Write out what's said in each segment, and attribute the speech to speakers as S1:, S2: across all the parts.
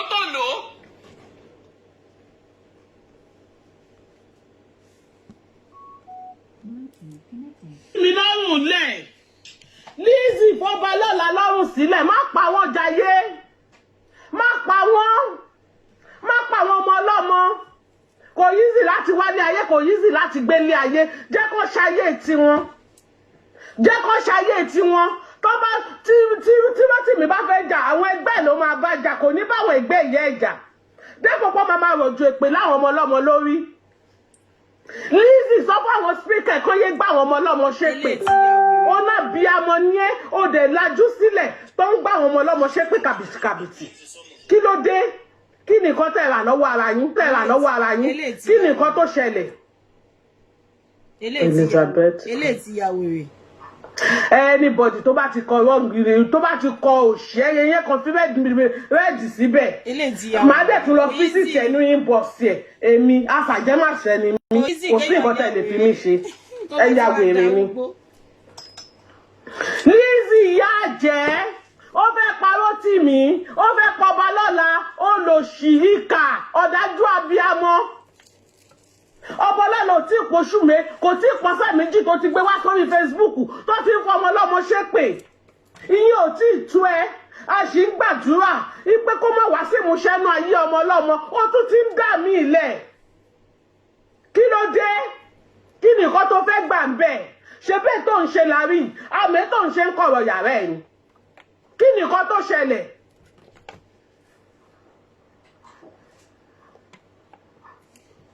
S1: Tòlótòló.
S2: Mi lọ́rùn lẹ̀. Lizzy, fọba lọ́la lọ́rùn sílẹ̀. Má pa wọ́n jayé, má pa wọ́n, má pa àwọn ọmọ ọlọ́mọ. Kò easy láti wálé ayé, kò easy láti gbélé ayé. Jẹ́ kó ṣayé tiwọn, jẹ́ kó ṣayé tiwọn. Tó bá tí Rótìmí bá fẹ́ jà, àwọn ẹgbẹ́ ló máa bá jà, kò ní báwọn ẹgbẹ́ ìyá ẹ̀ jà dépò pọ́ máa rọ̀jò èpè láwọn ọmọ ọlọ́mọ lórí. Lizzy, sọ fún àwọn speaker kó yé gbá àwọn ọmọ ọlọ́mọ ṣépè.
S3: Eléyìí ti ya wèrè.
S2: Ó náà bí amọ ní ẹ, ó dẹ̀ lajú sílẹ̀ tó ń gbá àwọn ọmọ ọlọ́mọ ṣépè kàbìtìkàbìtì. Kí ló dé? Kí ni nǹkan tẹ̀ rà lọ́wọ́ ara yín, tẹ̀ rà lọ́wọ́ ara yín?
S3: Eléyìí ti
S2: Kí ni
S3: ya
S2: nǹkan tó ṣẹlẹ̀?
S3: Eléyìí ti ya
S2: Elizabeth.
S3: Eléyìí ti ya wèrè.
S2: Anybody tó bá ti kọ wrong, tó bá ti kọ òṣì ẹyẹ yẹn kan, fi red red síbẹ̀.
S3: Eléyìí ti ya.
S2: Màá dẹ̀ tún lọ
S3: Kò easy.
S2: visit ẹ̀ ní inbox ẹ̀. Èmi afàjẹ́màṣẹ́ ni mí.
S3: Kò easy
S2: Kò sí
S3: kéèyàn
S2: nǹkan tẹ̀
S3: ya
S2: lè fi
S3: wèrè.
S2: mí ṣe.
S3: Tó bá
S2: Ẹ
S3: ti
S2: ya
S3: wá
S2: wèrè ni.
S3: darúgbó.
S2: Lizzy, ìyá jẹ́ ó fẹ́ parọ́ tì mí, ó fẹ́ pọba lọ́la. Ó lò sí ìkà, ọ̀dájú abiyamọ. Ọbọ lọ́la ò tí ì poṣù mé, kò tí ì pọ́sẹ̀ 2 tó ti gbé wá sórí Facebook tó ti ń fọmọ ọlọ́mọ ṣépè. Ìyẹn ò tí ì tú ẹ. A sì ń gbàdúrà ipe kó má wá sí ìmúṣẹ náà ayé ọmọ ọlọ́mọ. Ó tún ti ń dà mí ilẹ̀. Kí ló dé? Kí ni nǹkan tó fẹ́ gbà ń bẹ̀? Ṣe bẹ́ẹ̀ tó ń ṣe láàrin àmì tó ń ṣe ń kọ̀rọ̀ yàrá ẹ̀ ni. Kí ni nǹkan tó ṣẹlẹ̀?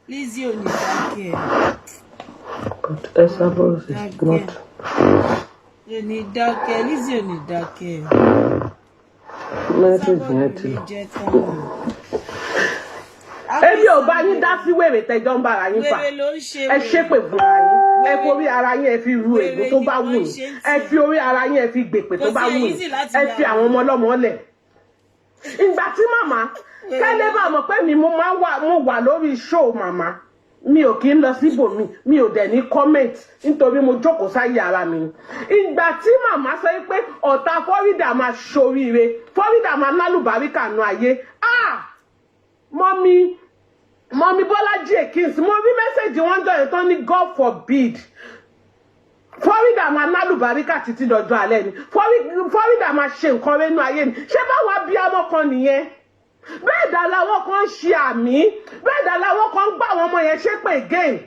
S3: Lizzy ò ní dákẹ́.
S2: But Esabod is
S3: Dákẹ́.
S2: not.
S3: Ò ní dákẹ́. Lizzy ò ní dákẹ́.
S2: Message
S3: Esabod
S2: yẹn
S3: ò
S2: ti
S3: ní
S2: lọ.
S3: jẹ́ tán.
S2: Èmi ò bá yín dá sí wèrè tẹjọ ń bára yín fà.
S3: Wèrè ló ń ṣe.
S2: Ẹ ṣépè fúnra yín, ẹ forí ara yín, ẹ fi ru ègún tó bá wù yín, ẹ fi orí ara yín, ẹ fi gbèpè tó
S3: Kò
S2: bá
S3: sí
S2: wù yín.
S3: easy láti
S2: Ẹ
S3: yà
S2: fi àwọn ọmọ ọlọ́mọ lẹ̀. Ìgbà tí màmá kẹ́lẹ́ bá mọ̀ pé mi mo máa ń wà, mo wà lórí show màmá, mi ò kí ń lọ síbòmí, mi ò dẹ̀ ní comment nítorí mo jókòó sáyé ara mi ni. Ìgbà tí màmá sọ pé ọ̀tá Florida máa ṣoríire, Florida máa lálùbáríkà nu ayé, ah, mummy, mummy Bọ́lájí Ekins, mo rí message wọn jọ yẹn tán ní God forbid, Florida máa lálùbáríkà títí dọjọ́ alẹ́ ni, Florida máa ṣe nǹkan rẹ́nu ayé ni. Ṣé báwọn abiyamọ kan nìyẹn? Bẹ́ẹ̀ dà làwọn kan ń ṣe àmì, bẹ́ẹ̀ dà làwọn kan ń gbà àwọn ọmọ yẹn ṣépè again.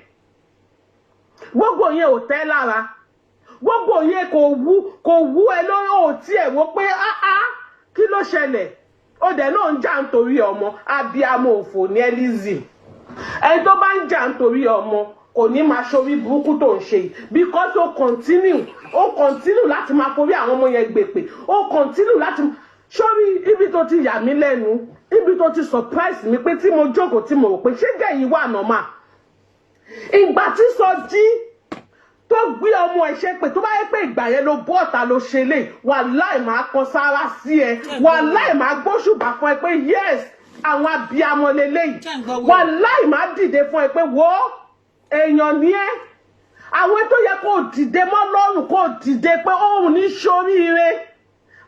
S2: Gbogbo yẹn ò tẹ́ lára, gbogbo yẹn kò wú ẹ lórí. Ò tiẹ̀ wò pé áá, kí ló ṣẹlẹ̀? Ó dẹ̀ náà ń jà nítorí ọmọ. Abiyamọ òfò ní ẹ, Lizzy. Ẹni tó bá ń jà nítorí ọmọ kò ní máa ṣorí burúkú tó ń ṣe yìí, because ó continue láti máa forí àwọn ọmọ yẹn gbèpè. Ó continue láti sórí ibi tó ti yà mí lẹ́nu, ibi tó ti surprise mi pé tí mo jókòó tí mo rò pé ṣé gẹ̀yìn wà normal. Ìgbà tí Sọjí tó gbé ọmọ ẹ ṣe pé, tó bá yẹ pé ìgbà yẹn ló bọ́ ọ̀tá ló ṣe lè, wàláì máa kan sára sí ẹ, wàláì máa gbóṣùbà fún ẹ pé yes, àwọn abiyamọ leléyìí.
S3: Ṣé ń gbọ́ wèrè?
S2: Wàláì máa dìde fún ẹ pé wo èèyàn ní ẹ. Àwọn tó yẹ kó dìde mọ́ lọ́rùn, kó dìde pé òun ní ṣoríire.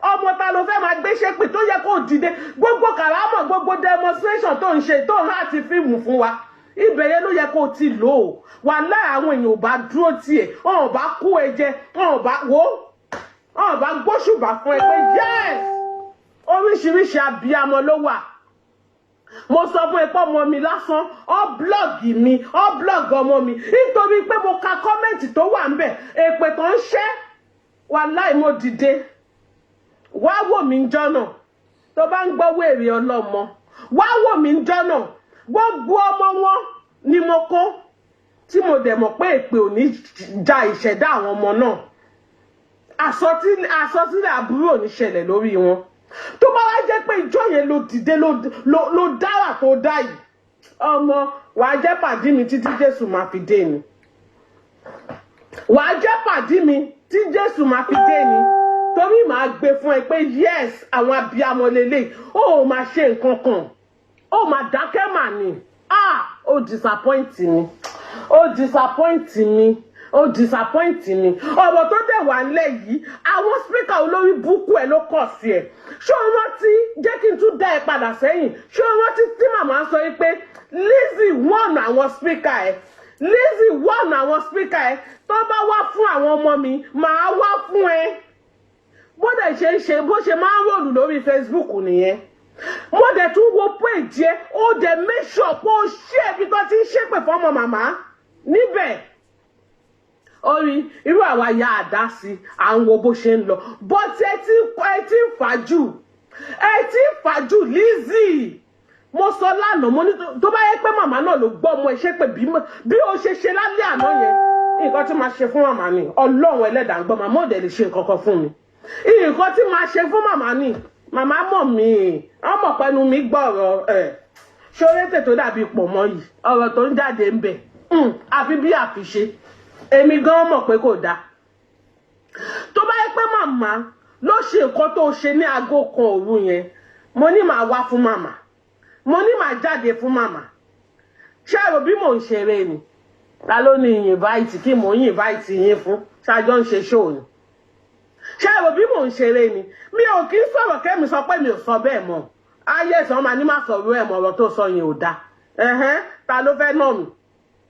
S2: Ọmọ ta ló fẹ́ máa gbé ṣépè tó yẹ kó dìde? Gbogbo kàrámọ̀, gbogbo demonstration tó ń ṣe, tó ń láti fíìmù fún wa, ibẹ̀ yẹn ló yẹ kó ti lò ó. Wàláhì, àwọn èèyàn ò bá dúró tiẹ̀, wọn ò bá kú ẹ jẹ, wọn ò bá wò ó, wọn ò bá gbóṣùbà fún ẹ pé yes, oríṣiríṣi abiyamọ ló wà. Mo sọ fún ẹ pé ọmọ mi lásán, ọ blog mi, ọ blog ọmọ mi nítorí pé mo ka comment tó wà ń bẹ̀, èpè tó ń ṣẹ́. Wàláì, mo dìde. Wá wò mí ń jọ́nà tó bá ń gbọ́ wèrè ọlọ́mọ. Wá wò mí ń jọ́nà. Gbogbo ọmọ wọn ni mo kó tí mo dẹ̀ mọ̀ pé èpè ò ní ja ìṣẹ̀dá àwọn ọmọ náà. Àsọtílẹ̀ àbúrò ò ní ṣẹlẹ̀ lórí wọn. Tó bá wá jẹ́ pé ìjọ yẹn ló dìde ló dára tó dá yìí, ọmọ wàá jẹ́ pàdí mi títí Jésù máa fi dé ni. Wàá jẹ́ pàdí mi tí Jésù máa fi dé ni, torí màá gbé fún ẹ pé yes, àwọn abiyamọ lélẹ̀. Ó máa ṣe nǹkan kan, ó máa dákẹ́ mà ní. Ah, ó disappoint mi, ó disappoint mi. Ó disappoint mi. Ọ̀rọ̀ tó dẹ̀ wà nílẹ̀ yìí, àwọn speaker olórí búkú ẹ̀ ló kọ̀ sí ẹ̀. Ṣé o rántí? Jẹ́ kí n tún dá ẹ padà sẹ́yìn. Ṣé o rántí tí màmá sọ yìí pé Lizzy wọ̀nà àwọn speaker ẹ̀, Lizzy wọ̀nà àwọn speaker ẹ̀, tó bá wá fún àwọn ọmọ mi, màá wá fún ẹ? Bó dẹ̀ ṣe ń ṣe, bó ṣe máa ń roll lórí Facebook nìyẹn. Mo dẹ̀ tún wo page ẹ, ó dẹ̀ make sure pé ó ṣí ẹbí tó ti ń ṣépè fọ́mọ màmá níbẹ̀. Orí irú àwa ya àdá sí, à ń wo bó ṣe ń lọ, but ẹ ti ń fà jù, ẹ ti ń fà jù. Lizzy, mo sọ lánàá, mo ní tó bá yẹ pé màmá náà ló gbọ́ ọmọ ẹ ṣépè bí ó ṣe ṣe lálẹ́ àná yẹn, nǹkan tí máa ṣe fún màmá ni, Ọlọ́run ẹlẹ́dàá ń gbọ́, màmá ò dẹ̀ lè ṣe nǹkan kan fún mi. Nǹkan tí máa ṣe fún màmá ni, màmá mọ̀ mí, wọ́n mọ̀ pẹ́nu mi gbọ́rọ̀ ẹ̀ ṣorétè tó dàbí pọ̀ mọ́ yìí. Ọ̀rọ̀ tó ń jáde ń bẹ̀, àfi bí àfiṣe. Èmi gan mọ̀ pé kò dáa. Tó bá yẹ pé màmá ló ṣe nǹkan tó ṣe ní aago 1 òru yẹn, mo ní màá wá fún màmá, mo ní màá jáde fún màmá. Ṣé ẹ rò bí mò ń ṣeré ni? Ta ló ní invite? Kí mò ń invite yín fún? Ṣáájọ́ ń ṣe show ni? Ṣé ẹ rò bí mò ń ṣeré ni? Mi ò kí ń sọ̀rọ̀ kẹ́mi sọ pé mi ò sọ bẹ́ẹ̀ mọ́. Ayé ẹ̀sán máa ní má sọ̀rọ̀ ẹ̀ mọ́. Ọ̀rọ̀ tó sọ yẹn ò dáa. Ẹ̀hẹ́n, ta ló fẹ́ nà mí?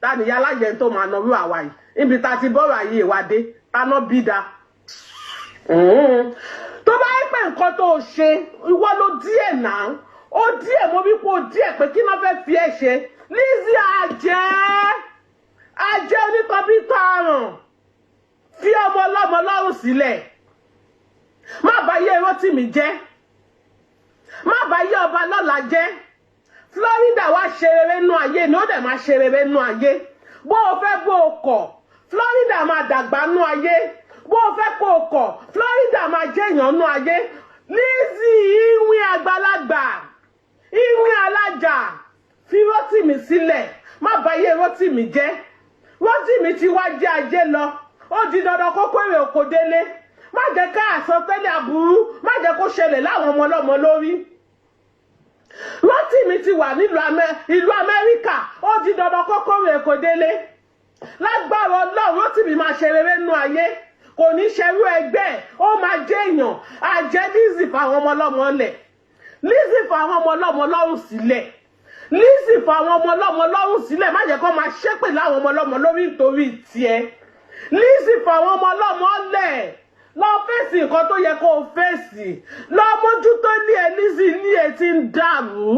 S2: Ta nìyá alájẹ tó máa nọrú àwa yìí níbi ta ti bọ́rọ̀ ayé ìwádé? Ta ná bí da tó bá yẹ pé nǹkan tó ṣe, ìwọ ló díẹ̀ náà, ó díẹ̀. Mo wí pé ó díẹ̀ pé kí náà fẹ́ fi ẹ́ ṣe. Lizzy, àjẹ́ àjẹ́ onítọ̀bítọ̀ àrùn, fi ọmọ ọlọ́mọ lọ́rùn sílẹ̀. Má bá yé Rótìmí jẹ́, má bá yé ọba lọ́la jẹ́. Florida wá ṣe rere nú ayé ni, ó dẹ̀ máa ṣe rere nú ayé. Bó o fẹ́ bó o kọ̀, Florida máa dàgbà nú ayé. Bó o fẹ́ kó o kọ̀, Florida máa jẹ́ èèyàn nú ayé. Lizzy, ìwìn àgbàlagbà, ìwìn alájà, fi Rótìmí sílẹ̀. Má bá yé Rótìmí jẹ́. Rótìmí ti wá jẹ́ ajé lọ, ó di dandan kó kórè oko délé. Má jẹ́ ká àsọtẹ́lẹ̀ aburú, má jẹ́ kó ṣẹlẹ̀ láwọn ọmọ ọlọ́mọ lórí. Rótìmí ti wà nílùú ìlú Amẹ́ríkà, ó di dandan kó kórè oko délé. Lágbára Ọlọ́run, Rótìmí máa ṣe rere nínú ayé, kò ní ṣerú ẹgbẹ́ ẹ̀, ó máa jẹ́ èèyàn. Àjẹ́ Lizzy, fáwọn ọmọ ọlọ́mọ lẹ̀. Lizzy, fáwọn ọmọ ọlọ́mọ lọ́rùn sílẹ̀. Lizzy, fáwọn ọmọ ọlọ́mọ lọ́rùn sílẹ̀. Má jẹ́ kó máa ṣépè láwọn ọmọ ọlọ́mọ lórí nítorí tiẹ̀. Lizzy, fáwọn ọmọ ọlọ́mọ lẹ̀. Lọ fèsì nǹkan tó yẹ kó o fèsì, lọ mójútó ilé ẹ. Lizzy, ilé ẹ ti ń dàrú.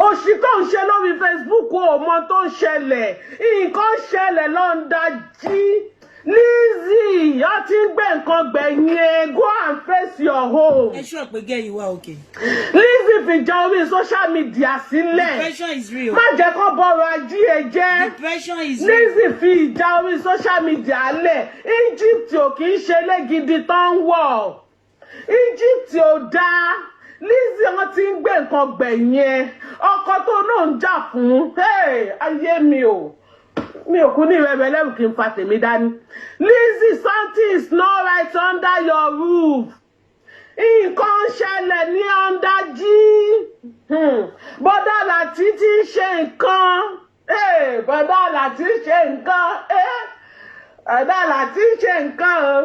S2: Òṣì tó ń ṣe lórí Facebook, ò mọ tó ń ṣẹlẹ̀. Nǹkan ń ṣẹlẹ̀ lọ́ńdà jí. Lizzy, ó ti ń gbé nǹkan gbẹ̀yìn ẹ. Go and face your home.
S3: Ẹ ṣọ́ pé gẹ́ ìwà òkè.
S2: Lizzy, fìjà orí social media sílẹ̀.
S3: Depression is real.
S2: Má jẹ́ kó bọ̀rọ̀ ajé ẹ jẹ́.
S3: Depression is real.
S2: Lizzy, fi ìjà orí social media lẹ̀. Egypt ò kì í ṣe lẹ́gidi tó ń wọ̀. Egypt ò dáa. Lizzy, wọn ti ń gbé nǹkan gbẹ̀yìn ẹ. Ọkọ tó náà ń jà fún, hey, ayé mi ò, mi ò kú ní ìrẹ̀rẹ̀ lẹ́rù kí n fa tèmi dání. Lizzy, something is not right under your roof. Nǹkan ń ṣẹlẹ̀ ní ọ̀ndàjì. Bọ́dà Láti ti ń ṣe nǹkan. Bọ́dà Láti ń ṣe nǹkan. Bọ́dà Láti ń ṣe nǹkan o.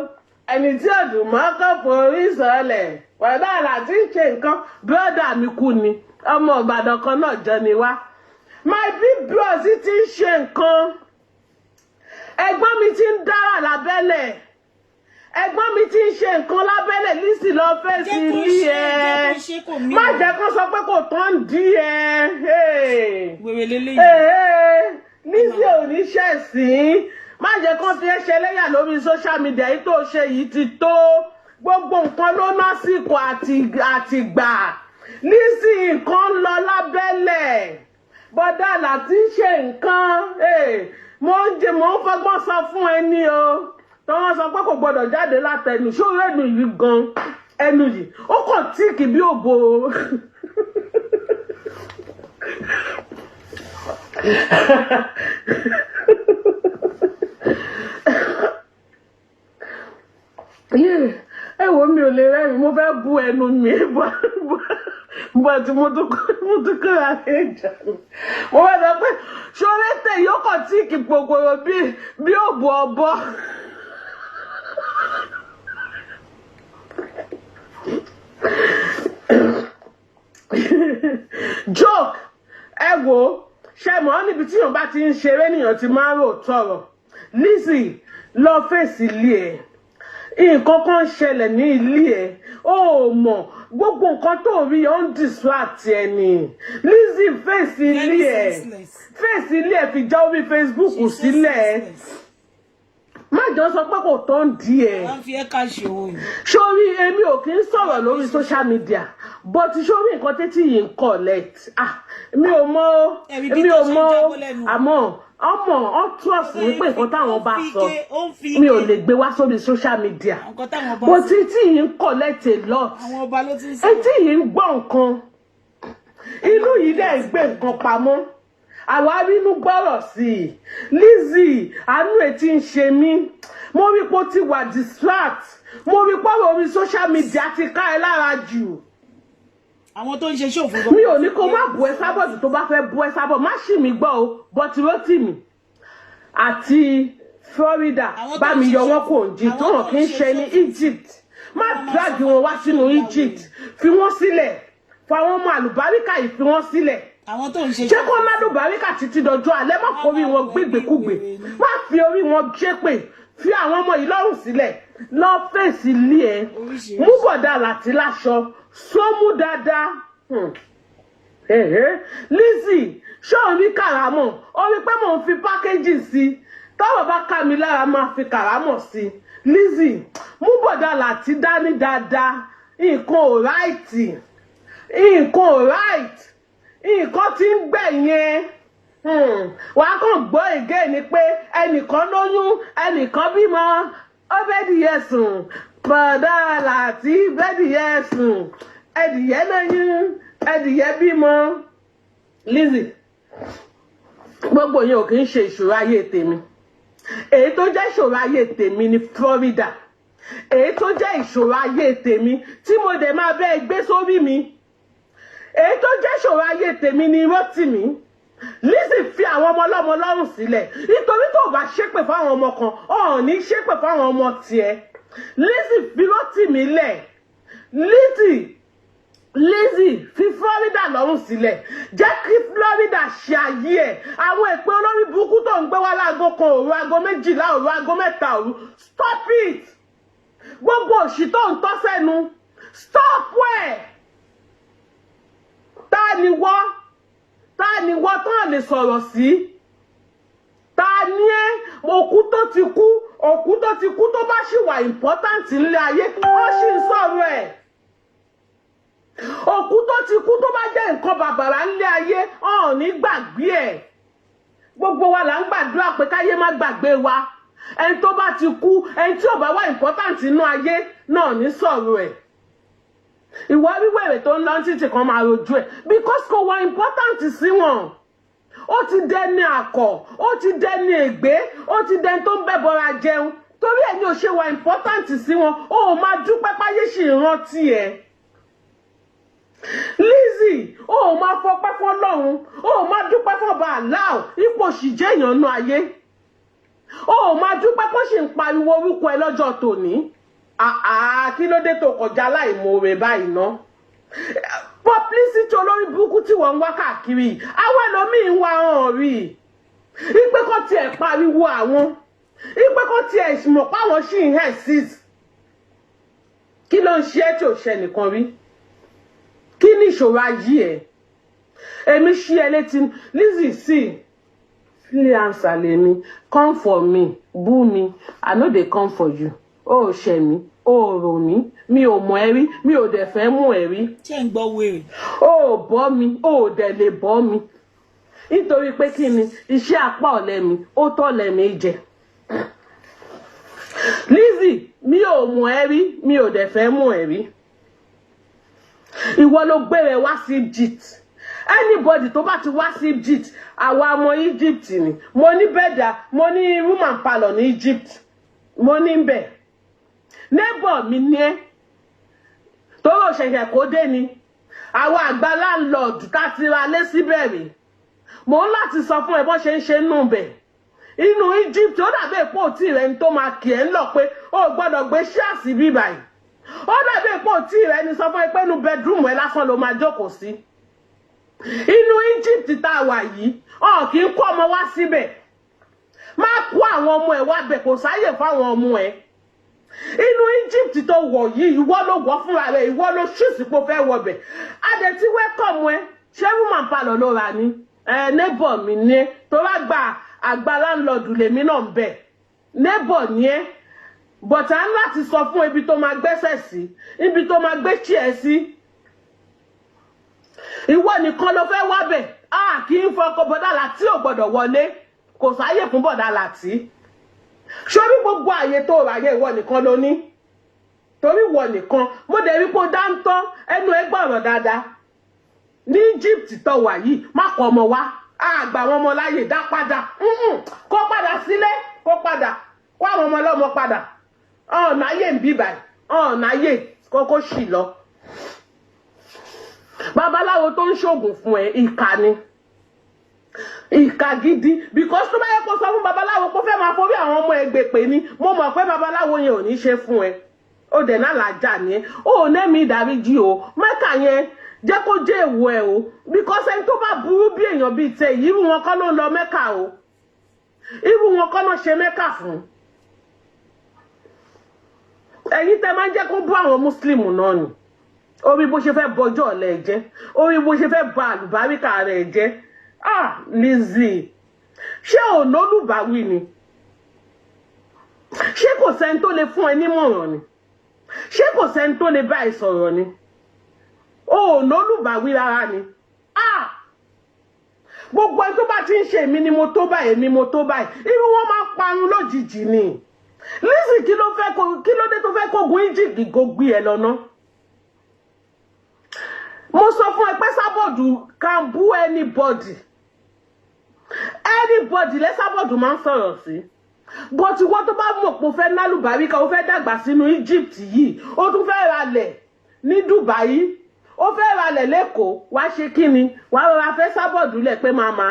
S2: Ẹni tí òdùn mọ́ kò forí sọlẹ̀. Bọ́dà Láti ń ṣe nǹkan. Bọ́dà mi kú ni, ọmọ Ìbàdàn kan náà jọ ni wá. My big bros ti ń ṣe nǹkan. Ẹ̀gbọ́n mi ti ń dára lábẹ́lẹ̀. Ẹ̀gbọ́n mi ti ń ṣe nǹkan lábẹ́lẹ̀. Lizzy, lọ fèsì
S3: Jẹ́ kó
S2: ilé
S3: ṣe,
S2: ẹ.
S3: jẹ́ kó ṣe, kò mí
S2: Má
S3: o.
S2: jẹ́ kó sọ pé kò tán dí ẹ.
S3: Wèrè lélẹ́yìí.
S2: Lizzy ò ní ṣẹ̀sín. Má jẹ́ kó fi ẹ́ ṣẹlẹ́yà lórí social media. Yìí tó ṣe yìí ti tó. Gbogbo nǹkan ló násìkò àti àtìgbà. Lizzy, nǹkan ń lọ lábẹ́lẹ̀. Bọ́dà Láti ń ṣe nǹkan. Mo ń jẹ, mo ń fọgbọ́n sọ fún ẹni o tí wọ́n sọ pé kò gbọ́dọ̀ jáde látẹnu. Ṣóòrò ẹnu yìí gan, ẹnu yìí ó kàn thick bí òbò. Ẹ wo, mi ò lè rẹ́rìn, mo fẹ́ bú ẹnu mi. But mo tún kóra ní ìjà. Mo fẹ́ sọ pé ṣorétè yóò kàn tí kì kòkòrò bí òbò ọ̀bọ. Joke, ẹ wo, ṣe mọ̀ ọ́ níbi tí yàn bá ti ń ṣeré nìyàn ti máa ń rò tọrọ. Lizzy, lọ fèsì ilé ẹ̀. Nǹkan kan ń ṣẹlẹ̀ ní ilé ẹ̀, ó mọ̀ gbogbo nǹkan tó rí ó ń distract ẹ ni. Lizzy, fèsì
S3: Very
S2: ilé ẹ̀.
S3: senseless.
S2: Fèsì ilé ẹ̀, fi já orí Facebook
S3: She's so
S2: sílẹ̀.
S3: senseless.
S2: Má jọ sọ pé kò tó ń di ẹ̀.
S3: Wọ́n fi ẹ́ káṣí owó yìí.
S2: Sórí, èmi ò kí ń sọ̀rọ̀ lórí social media, but sórí nǹkan tẹ́tí yìí ń collect, ah, mi ò mọ̀ o.
S3: Ẹ̀rí bí
S2: Mi
S3: tó
S2: ò
S3: ṣe ń
S2: mọ̀ o.
S3: jábọ́ lẹ́nu.
S2: Àmọ́ ọmọ ọ trust mi pé nǹkan táwọn bá sọ,
S3: Ó ń fi
S2: mi ò
S3: ike.
S2: lè gbé wá sórí social media.
S3: Nǹkan táwọn ọba
S2: But títí yìí ń collect a lot.
S3: Àwọn ọba ló ti ń sọ̀rọ̀.
S2: Etí yìí ń gbọ́ nǹkan, inú yìí dẹ̀ ń gbé nǹkan pamọ́. Àwa rínú gbọ́rọ̀ sí i. Lizzy, àánú etí ń ṣe mí. Mo rí pé ó ti wà distract. Mo rí pọ́rọ̀ orí social media ti ká ẹ lára jù.
S3: Àwọn tó ń ṣe ṣòfò.
S2: Mi ò ní kó má bu ẹ sábọ̀dù. Tó bá fẹ́ bu ẹ sábọ̀, má ṣì mí gbọ́ o, but Rótìmí àti Florida,
S3: Àwọn tó
S2: bá
S3: ń
S2: mi
S3: ṣe
S2: yọ wọn
S3: ṣòfò.
S2: kò ń jí
S3: Àwọn
S2: tó hàn
S3: tó
S2: kí
S3: ń
S2: ń
S3: ṣe
S2: ṣe ní
S3: ṣòfò.
S2: Egypt. Má
S3: Wọ́n máa
S2: drag
S3: sọ
S2: wọn wá
S3: fún
S2: sínú
S3: wọn
S2: Egypt. Fi wọ́n sílẹ̀, fún àwọn ọmọ àlùbáríkà yìí, fi wọ́n sílẹ̀.
S3: Àwọn tó ń ṣe
S2: Jẹ́ kó lálùbáríkà títí dọjọ́ alẹ́. Má forí wọn gbégbèkúgbè, má fi orí wọn ṣépè. Fi àwọn ọmọ yìí lọ́rùn sílẹ̀, lọ fèsì ilé ẹ̀.
S3: Oríṣiríṣi.
S2: Mú bọ̀dà láti láṣọ sómú dáadáa. Ẹ̀hẹ́. Lizzy, ṣé òun rí kàrámọ̀? Ó rí pé mò ń fi pákéjì sí i. Tọ́rọ̀ bá ká mi lára, máa fi kàrámọ̀ sí i. Lizzy, mú bọ̀dà láti dání dáadáa. Nǹkan ò right, nǹkan ò right, nǹkan tí ń gbẹ̀yìn ẹ. Wàá kàn gbọ́ ègé ni pé ẹnìkan lóyún, ẹnìkan bímọ, ó bẹ́ẹ̀dìyẹ sùn. Bọ̀dá láti bẹ́ẹ̀dìyẹ sùn, ẹdìyẹ lóyún, ẹdìyẹ bímọ. Lizzy, gbogbo yẹn ò kì í ṣe ìṣòro ayé tèmi. Èyí tó jẹ́ ìṣòro ayé tèmi ní Florida, èyí tó jẹ́ ìṣòro ayé tèmi tí mo dẹ̀ máa bẹ́ẹ̀ gbé sórí mi, èyí tó jẹ́ ìṣòro ayé tèmi ni Rótìmí. Lizzy, fi àwọn ọmọ ọlọ́mọ lọ́rùn sílẹ̀, nítorí tó o bá ṣépè fáwọn ọmọ kan, ọ̀ ní ṣépè fáwọn ọmọ tiẹ̀. Lizzy, fi Rótìmí lẹ̀. Lizzy, fi Florida lọ́rùn sílẹ̀. Jẹ́ kí Florida ṣe ayé ẹ̀. Àwọn èpè olórí burúkú tó ń gbé wá láago 1 òru, aago 12 òru, aago 3 òru, stop it. Gbogbo òṣì tó ń tọ́ sẹ́nu, stop ẹ̀. Ta ni wọ́? Ta ni wọ́ tán lè sọ̀rọ̀ sí? Ta ni ẹ́? Òkú tó ti kú, òkú tó ti kú, tó bá ṣì wà important nílé ayé, ó sì ń sọ̀rọ̀ ẹ̀. Òkú tó ti kú, tó bá jẹ́ nǹkan bàbàrà nílé ayé, ọ̀hún ní gbàgbé ẹ̀. Gbogbo wa là ń gbàdúrà pé káyé má gbàgbé wa. Ẹni tó bá ti kú, ẹni tí ò bá wà important nínú ayé náà ní sọ̀rọ̀ ẹ̀. Ìwọ wíwèrè tó ń lọ títì kan máa rojú ẹ̀ because kò wà important sí wọn. Ó ti dẹni àkọ́, ó ti dẹni ègbé, ó ti dẹni tó ń bẹ́ bọ́ra jẹun. Torí ẹ̀ ní ò ṣe wà important sí wọn. Ó máa dúpẹ́ páyé sì rántí ẹ̀. Lizzy, ó máa fọpẹ́ fọ́lọ́run, ó máa dúpẹ́ fọ́ba Allah ipò sì jẹ́ èèyàn nú ayé. Ó máa dúpẹ́ kó sì ń pariwo orúkọ ẹ lọ́jọ́ tòní. Àà, kí ló dé tó kọjá láìmoore báyìí ná? Publicity olórí burúkú tí wọ́n ń wá káàkiri, àwọn ẹlòmíín ń wá hàn rí i ipe kó tiẹ̀ pariwo àwọn, ipe kó tiẹ̀ mọ̀ páwọn sì ń exist. Kí ló ń ṣe é tí ò ṣe nìkan rí? Kí ni ìṣòro ayé ẹ? Èmi ṣí ẹ létí, Lizzy. Sí freelancer lèmi. Come for me, bú mi, I no dey come for you. Ó ṣẹ̀ mí, ó rò mí, mi ò mọ̀ ẹ́ rí, mi ò dẹ̀ fẹ́ mú ẹ rí.
S3: Ṣé ń gbọ́ wèrè?
S2: Ó bọ́ mi, ó dẹ̀ lè bọ́ mi, nítorí pé kí ni? Iṣẹ́ apá ọ̀lẹ mi ó tọ̀lẹ̀ mi jẹ. Lizzy, mi ò mọ̀ ẹ́ rí, mi ò dẹ̀ fẹ́ mú ẹ rí. Ìwọ ló gbére wá sí Egypt. Anybody tó bá ti wá sí Egypt, àwa ọmọ Egypt ni. Mo ní bẹ́ẹ̀dà, mo ní room and parlour ní Egypt, mo ní bẹ́ẹ̀. Neighbor mi ní ẹ́, torí òṣèṣẹ̀ kó dé ni. Àwọn àgbà landlord tá ti ra lé síbẹ̀ rè, mò ń láti sọ fún ẹ bó ṣe ń ṣe nù bẹ̀ inú Egypt. Ó dàbí èpò tí rẹ ní tó máa kì ẹ́ ń lọ pé ó gbọ́dọ̀ gbé ṣíàsì bí báyìí. Ó dàbí èpò tí rẹ ní sọ fún ẹ pé inú bedroom ẹ lásán ló máa jókòó sí. Inú Egypt tá a wà yìí, ọ̀ kì í kó ọmọ wá síbẹ̀. Má kó àwọn ọmọ ẹ wá bẹ̀, kò sáyè fáwọn ọmọ ẹ. Inú Egypt tó wọ̀ yìí, ìwọ ló wọ̀ fúnra rẹ̀, ìwọ ló ṣùsì pé ó fẹ́ wọbẹ̀. Adẹ tí welcome ẹ. Ṣé room and parlour ló ra ni? Ẹ neighbor mi ní ẹ tó bá gba àgbà landlord lèmi náà ń bẹ̀. Neighbor ní ẹ, but à ń láti sọ fún ibi tó máa gbẹ́sẹ̀ sí, ibi tó máa gbé chair sí. Ìwọ nìkan ló fẹ́ wábẹ̀. A kì í fọkọ bọ̀dá Láti ò gbọ́dọ̀ wọlé, kò sáyè fún bọ̀dá Láti. Sórí gbogbo àyè tó rà yẹn, ìwọ nìkan ló ní, torí ìwọ nìkan mo dẹ̀ rí pé ó dáńtọ́, ẹnu ẹ gbọ́rọ̀ dáadáa. Ní Egypt tó wà yìí, má kọ ọmọ wa, á gba àwọn ọmọ láàyè. Dá padà. Kó padà sílé, kó padà kó àwọn ọmọ ọlọ́mọ padà. Ọ̀nà ayé ń bí báyìí, ọ̀nà ayé kókó sì lọ. Babaláwo tó ń ṣoògùn fún ẹ, ìkà ni, ìkà gidi, because tó bá yẹ kó sọ fún babaláwo kó fẹ́ máa forí àwọn ọmọ ẹgbẹ́ pè ní, mo mọ̀ pé babaláwo yẹn ò ní ṣe fún ẹ. Ó dẹ̀ náà làjà ni ẹ, ó nẹ́mi ìdáríjì o. Mẹ́kà yẹn, jẹ́ kó jẹ́ èèwọ̀ ẹ o, because ẹni tó bá burú bí èèyàn bíi tẹ yìí, irú wọn kọ́ ló ń lọ Mẹ́kà o, irú wọn kọ́ ló ṣe Mẹ́kà fún. Ẹ̀yin tẹ́ máa ń jẹ́ kó bú àwọn Muslim náà ni, orí bó ṣe fẹ́ bọjọ́ ọ̀lẹ́ ẹ̀ jẹ́, orí bó ṣe fẹ́ ba àlùbáríkà rẹ̀ jẹ́. Ah, Lizzy, ṣé ò lólùbáwí ni? Ṣé kò sẹ́ni tó lè fún ẹ nímọ̀ràn ni? Ṣé kò sẹ́ni tó lè bá ẹ sọ̀rọ̀ ni? O ò lólùbáwí rárá ni. Ah, gbogbo ẹni tó bá ti ń ṣe èmi ni mo tó báyìí, èmi mo tó báyìí, irú wọn máa ń parun lójijì ni. Lizzy, kí ló fẹ́ kó, kí ló dé tó fẹ́ kógun Egypt kó gbé ẹ lọ́nà? Mo sọ fún ẹ pé Sábọ̀dù can bú anybody, anybody lẹ́sàbọ̀dù máa ń sọ̀rọ̀ sí, but ìwọ tó bá mọ̀ pé o fẹ́ nálùbáríkà, o fẹ́ dàgbà sínú Egypt yìí, o tún fẹ́ ralẹ̀ ní Dubai, o fẹ́ ralẹ̀ lẹ́kọ̀ọ́, wàá ṣe kí ni? Wàá rọra fẹ́ Sábọ̀dù lẹ̀ pé màmá,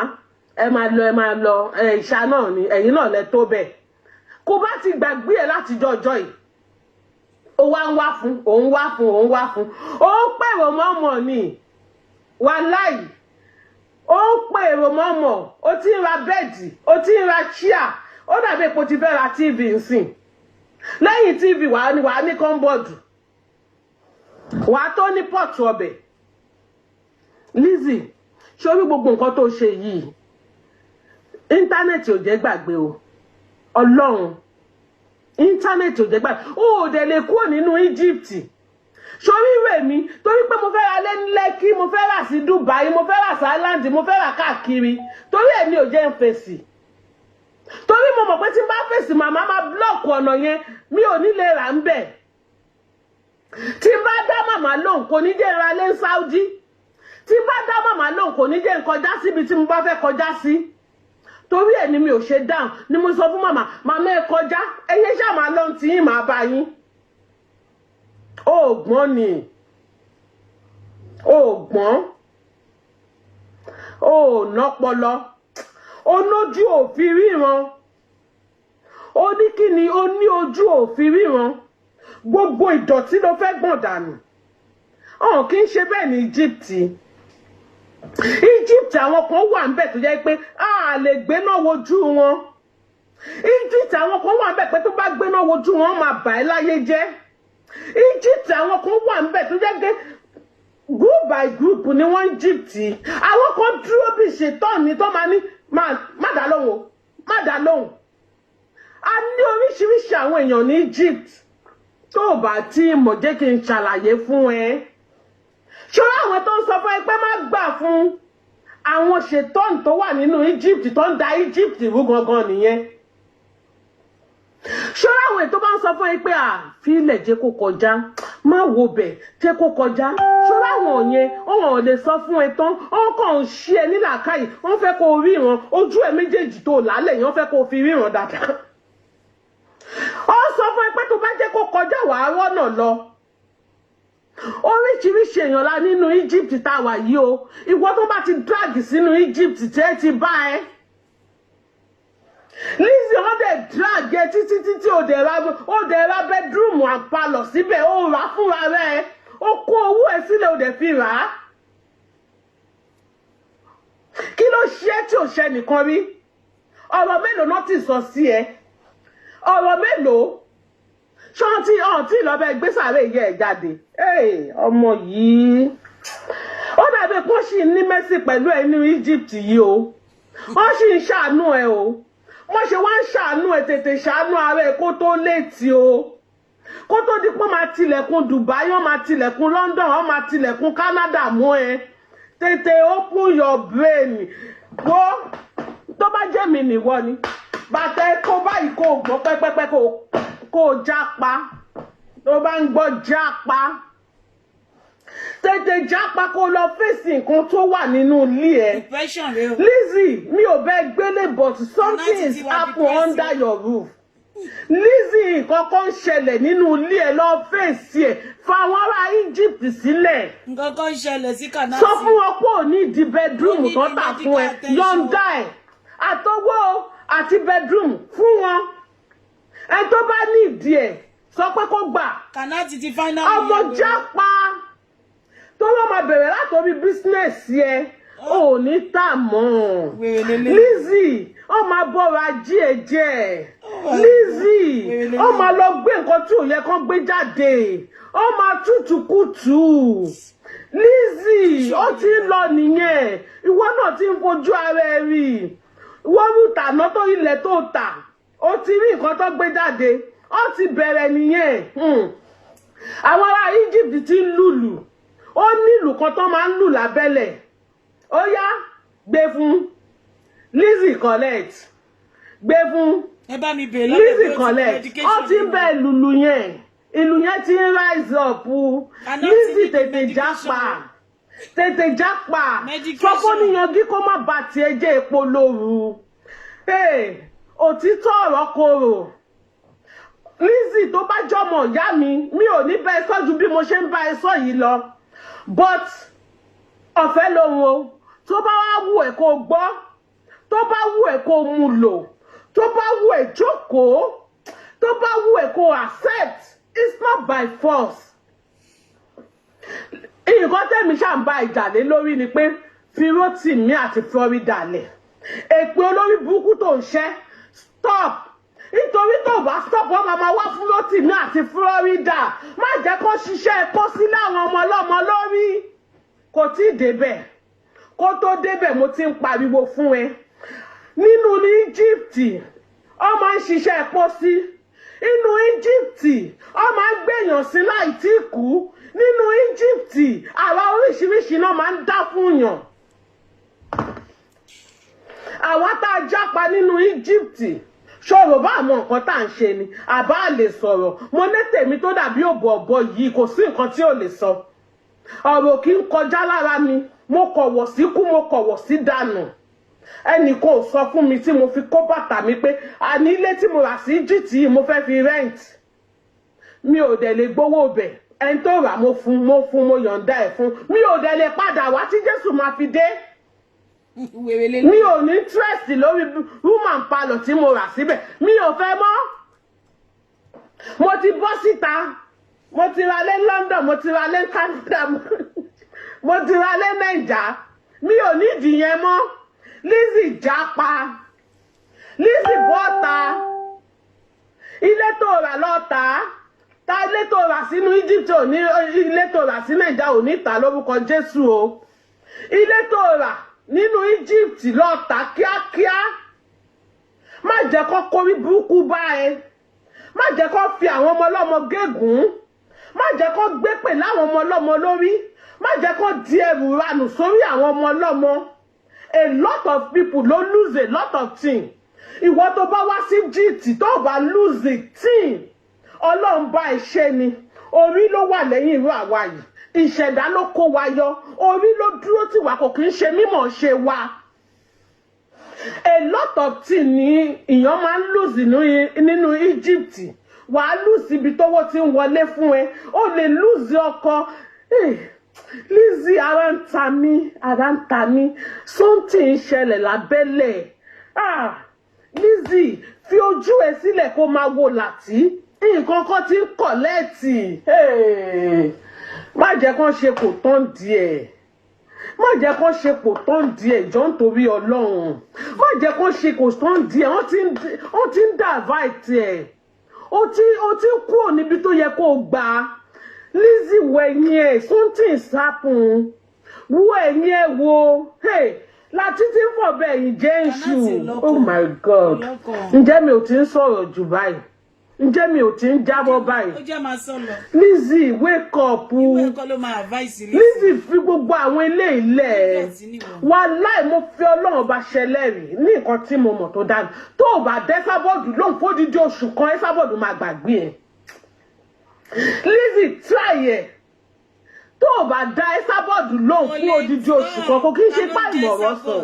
S2: ẹ máa lọ, ẹ máa lọ, ẹ ìṣá náà ni, ẹ̀yin náà lẹ tó bẹ́ẹ̀. Kò bá ti gbàgbé ẹ láti jọjọ́ yìí, ó wá ń wá fún òun, wá fún òun, wá fún òun, pèrò mọ́mọ́ ni. Wàláì, ó ń pèrò mọ́mọ́. Ó ti ń ra bed, ó ti ń ra chair, ó dàbí epo ti fẹ́ ra TV nsìn. Lẹ́yìn TV, wàá ní cupboard, wàá tó ní pot ọbẹ̀. Lizzy, sórí gbogbo nǹkan tó ṣe yìí, internet ò jẹ́ gbàgbé o. Ọlọ́run, internet ò jẹ́ gbàgbé o. Ò dẹ̀ lè kúrò nínú Egypt. Sórí ìwé mi, torí pé mo fẹ́ ra lé ní Lẹ́kí, mo fẹ́ rà sí Dubai, mo fẹ́ rà sí Ireland, mo fẹ́ rà káàkiri, torí èmi ò jẹ́ ń fèsì, torí mo mọ̀ pé tí n bá fèsì, màmá máa block ọ̀nà yẹn, mi ò ní lè rà ń bẹ̀. Tí n bá dá màmá lóhùn, kò ní jẹ́ ra lé ní Saudi. Tí n bá dá màmá lóhùn, kò ní jẹ́ n kọjá síbi tí mo bá fẹ́ kọjá sí. Torí ẹ̀ ni mi ò ṣe dáhùn, ni mo sọ fún màmá, "Màmá, ẹ kọjá, ẹyẹ ṣáà máa lọ́n tí yín, máa bá yín." Ó gbọ́n ni, ó gbọ́n, ó nọ́pọlọ, olójú òfin ríran. Ó ní kí ni? Ó ní ojú òfin ríran. Gbogbo ìdọ̀tí ló fẹ́ gbọ̀n dànù. Ọ̀hún kì í ṣe bẹ́ẹ̀ ní Egypt. Egypt, àwọn kan wà ń bẹ̀ tó jẹ́ pé a lè gbéná wojú wọn. Egypt, àwọn kan wà ń bẹ̀ pé tó bá gbéná wojú wọn, máa bà ẹ́ láyé jẹ́. Egypt, àwọn kan wà ń bẹ̀ tó jẹ́ pé group by group ni wọ́n. Egypt, àwọn kan dúró bí ṣètọ́ ni tó máa ní má dá lóhùn o, má dá lóhùn. A ní oríṣiríṣi àwọn èèyàn ní Egypt. Tó o bá tí mọ̀, jẹ́ kí n ṣàlàyé fún ẹ. Ṣọlá, àwọn tó ń sọ fún ẹ pé má gbà fún àwọn ṣètọ́n tó wà nínú Egypt, tó ń da Egypt rú gangan nìyẹn. Ṣọlá, àwọn ètò bá ń sọ fún ẹ pé à fílẹ̀, jẹ́ kó kọjá, má wo bẹ̀, jẹ́ kó kọjá, ṣọlá, àwọn yẹn wọn ò lè sọ fún ẹ tán. Wọn kàn ń ṣí ẹ nílàákàyè, wọn fẹ́ kó ríran ojú ẹ méjèèjì tó lálẹ́ yẹn, wọn fẹ́ kó fi ríran dáadáa. Ó sọ fún ẹ pé tó bá jẹ́ kó kọjá, wàá rọ́nà lọ. Oríṣiríṣi èèyàn la nínú Egypt tá a wà yìí o. Ìwọ tó bá ti drag sínú Egypt, tí ẹ ti bá ẹ, Lizzy, wọ́n dẹ̀ drag ẹ títí títí, ó dẹ̀ ra bedroom and parlour síbẹ̀. Ó rà á fúnra rẹ̀, ó kó owó ẹ sílẹ̀, ó dẹ̀ fi rà á. Kí ló ṣe é tí ò ṣe nìkan rí? Ọ̀rọ̀ mélòó náà ti sọ sí ẹ? Ọ̀rọ̀ mélòó? Ṣọ́n tí ọ̀hún tí ìlọ́bẹ̀ gbé sàárè yẹ ẹ̀ jáde? Ọmọ yìí, ó dàbí pé wọ́n sì ní mercy pẹ̀lú ẹ ní Egypt yìí o. Wọ́n sì ń ṣàánú ẹ o. Wọ́n ṣe wá ń ṣàánú ẹ, tètè ṣàánú ara ẹ kó tó létí o, kó tó di pé wọ́n máa tilẹ̀kùn Dubai, wọ́n máa tilẹ̀kùn London, wọ́n máa tilẹ̀kùn Canada mú ẹ. Tètè open your brain. Wo, tó bá jẹ́ mi nìwọ ni, bàtà ẹ kó báyìí, kó o gbọ́ pẹ́pẹ́pẹ́, kó o jápa. Tó bá ń gbọ́ jápa, tètè jápa, kó lọ fèsì nǹkan tó wà nínú ilé ẹ.
S3: Depression rẹ o.
S2: Lizzy, mi ò bẹ gbélé, but something is happen under your roof. Lizzy, nǹkan kan ń ṣẹlẹ̀ nínú ilé ẹ, lọ fèsì ẹ. Fa àwọn ará Egypt sílẹ̀.
S3: Nǹkan kan ń ṣẹlẹ̀ sí Kanati.
S2: Sọ fún wọn pé ò ní di bedroom
S3: Ó ní
S2: tó
S3: di
S2: tà fún ẹ.
S3: medical attention.
S2: Yọ̀ǹda ẹ̀, àtọwọ́ àti bedroom, fún wọn. Ẹ tó bá ní ìdí ẹ̀, sọ pé kó gbà.
S3: Kanati ti final.
S2: Ọmọ, jápa, tó wọ́n máa bẹ̀rẹ̀ látòrí business ẹ, ò ní tà mọ́.
S3: Wèrè lélẹ̀.
S2: Lizzy, ó máa bọ́ra jí ẹ jẹ́.
S3: Oh my
S2: Lizzy,
S3: God. Wèrè
S2: ó
S3: lélẹ̀.
S2: máa lọ gbé nǹkan tí ò yẹ kán gbé jáde, ó máa tútù kùtù. Lizzy, ó ti ń lọ nìyẹn. Ìwọ náà ti ń fojú ara ẹ rí. Ìwọ rú tàná tó ilẹ̀ tó tà, ó ti rí nǹkan tó gbé jáde, ó ti bẹ̀rẹ̀ nìyẹn. Àwọn ará Egypt ti ń lùlù, ó nílùú kan tó máa ń lù lábẹ́lẹ̀. Ó yá, gbé fún Lizzy, collect, gbé fún
S3: Ẹ bá mi bèèrè lọ́dọ̀
S2: Lizzy,
S3: bí ó ti
S2: collect.
S3: medication.
S2: Ó ti ń bẹ lùlù yẹn, ìlù yẹn ti ń rise up.
S3: Cannot
S2: Lizzy,
S3: need
S2: tètè
S3: medication.
S2: jápa, tètè jápa.
S3: Medication.
S2: Sọ fún níyanjú kó má bà tiẹ̀ jẹ́ epo lóru. Hey, òtítọ́ ọ̀rọ̀ korò. Lizzy, tó bá jọmọ ìyá mi, mi ò ní bá ẹ sọ ju bí mo ṣe ń bá ẹ sọ yìí lọ, but ọ̀fẹ́ lòun o. Tó bá wá wù ẹ́ kó gbọ́, tó bá wù ẹ́ kó mú lò, tó bá wù ẹ́ jókòó, tó bá wù ẹ́ kó accept, it's not by force. Nǹkan tẹ̀mí ṣáà ń bá ìjà lé lórí ni pé fi Rótìmí àti Florida lẹ̀. Èpè olórí burúkú tó ń ṣẹ́, stop, nítorí tó bá stop, wọ́n máa wá fún Rótìmí àti Florida. Má jẹ́ kó ṣiṣẹ́ kó sílẹ̀ àwọn ọmọ ọlọ́mọ lórí. Kò tí ì débẹ̀. Kó tó débẹ̀, mo ti ń pariwo fún ẹ. Nínú ní Egypt, ó máa ń ṣiṣẹ́ pósí. Inú Egypt, ó máa ń gbèyàn sí láì tí kú. Nínú Egypt, àwa oríṣiríṣi náà máa ń dá fún yàn. Àwa tá a jápa nínú Egypt, ṣòro bá àmọ́ nǹkan tá à ń ṣe ni àbá lè sọ̀rọ̀. Mo ní tèmi tó dàbí òbò ọ̀bọ yìí, kò sí nǹkan tí ò lè sọ. Ọ̀rọ̀ kì í kọjá lára mi. Mo kọ̀wọ̀ sí kú, mo kọ̀wọ̀ sí dànù. Ẹnì kan ò sọ fún mi tí mo fi kó bàtà mi pé àní ilé tí mo rà sí Egypt yìí, mo fẹ́ fi rent. Mi ò dẹ̀ lè gbowó bẹ̀. Ẹni tó rà, mo fún, mo fún, mo yọ̀ǹda ẹ̀ fún. Mi ò dẹ̀ lè padà wá tí Jésù máa fi dé.
S3: Wèrè lélẹ̀.
S2: Mi ò ní interest lórí room and parlour tí mo rà síbẹ̀. Mi ò fẹ́ mọ́. Mo ti bọ́ síta, mo ti ra lé London, mo ti ra lé Canada, mo ti ra lé Naija. Mi ò nídìí yẹn mọ́. Lizzy, jápa. Lizzy, bọ́ta. Ilé tó rà lọ tà á. Ta ilé tó rà sínú Egypt ò ní, ilé tó rà sí Naija ò ní tà lórúkọ Jésù o. Ilé tó rà nínú Egypt, lọ tà kíákíá. Má jẹ́ kó kórí burúkú bá ẹ. Má jẹ́ kó fi àwọn ọmọ ọlọ́mọ gégùn. Má jẹ́ kó gbépè láwọn ọmọ ọlọ́mọ lórí. Má jẹ́ kó di ẹrù ranù sórí àwọn ọmọ ọlọ́mọ. A lot of people ló lose a lot of things. Ìwọ tó bá wá sí Egypt, tó bá lose a thing, Ọlọ́run bá ẹ ṣe ni. Orí ló wà lẹ́yìn irú àwa yìí. Ìṣẹ̀dá ló kó wa yọ. Orí ló dúró tì wá, kò kì í ṣe mímọ̀ ṣe wa. A lot of things ni ìyàn máa ń lose nínú Egypt. Wàá lose ibi tówó ti ń wọlé fún ẹ, ó lè lose ọkọ. Eh, Lizzy, ara ń ta mí, ara ń ta mí. Something ń ṣẹlẹ̀ lábẹ́lẹ̀. Ah, Lizzy, fi ojú ẹ sílẹ̀ kó máa wo Làtí. Nǹkan kan ti ń collect. Má jẹ́ kán ṣe kò tán díẹ̀, má jẹ́ kán ṣe kò tán díẹ̀. Jọ, nítorí Ọlọ́run, má jẹ́ kán ṣe kò tán díẹ̀. Wọ́n ti ń divert ẹ̀. Ó ti ń kúrò níbi tó yẹ kó o gbà. Lizzy, wo ẹ̀yìn ẹ̀. Something is happen. Wo ẹ̀yìn ẹ̀ wo. Hey, Láti tí ń fọ̀bẹ ẹ̀yìn jẹ́ ń ṣù. Oh my God, ǹjẹ́ mi ò ti ń sọ̀rọ̀ jù báyìí? Ǹjẹ́ mi ò ti ń jábọ́ báyìí?
S3: Ó jẹ́ máa sọ lọ.
S2: Lizzy, wake up.
S3: Ìwé ẹ̀kọ́ ló máa advice Lizzy.
S2: Lizzy, fi gbogbo àwọn ilé ilẹ̀.
S3: Idiot ni wọ́n.
S2: Wàláì, mo fi Ọlọ́run bá ṣẹlẹ́rìí ní nǹkan tí mo mọ̀ tó dáa. Tó o bá dé Esabod lóhùn fódìdí oṣù kan, Esabod máa gbàgbé ẹ̀. Lizzy, try ẹ̀. Tó o bá dá Esabod lóhùn fún odidi oṣù kan, kò kí ń ṣe pé àìmọ̀rọ̀ sọ,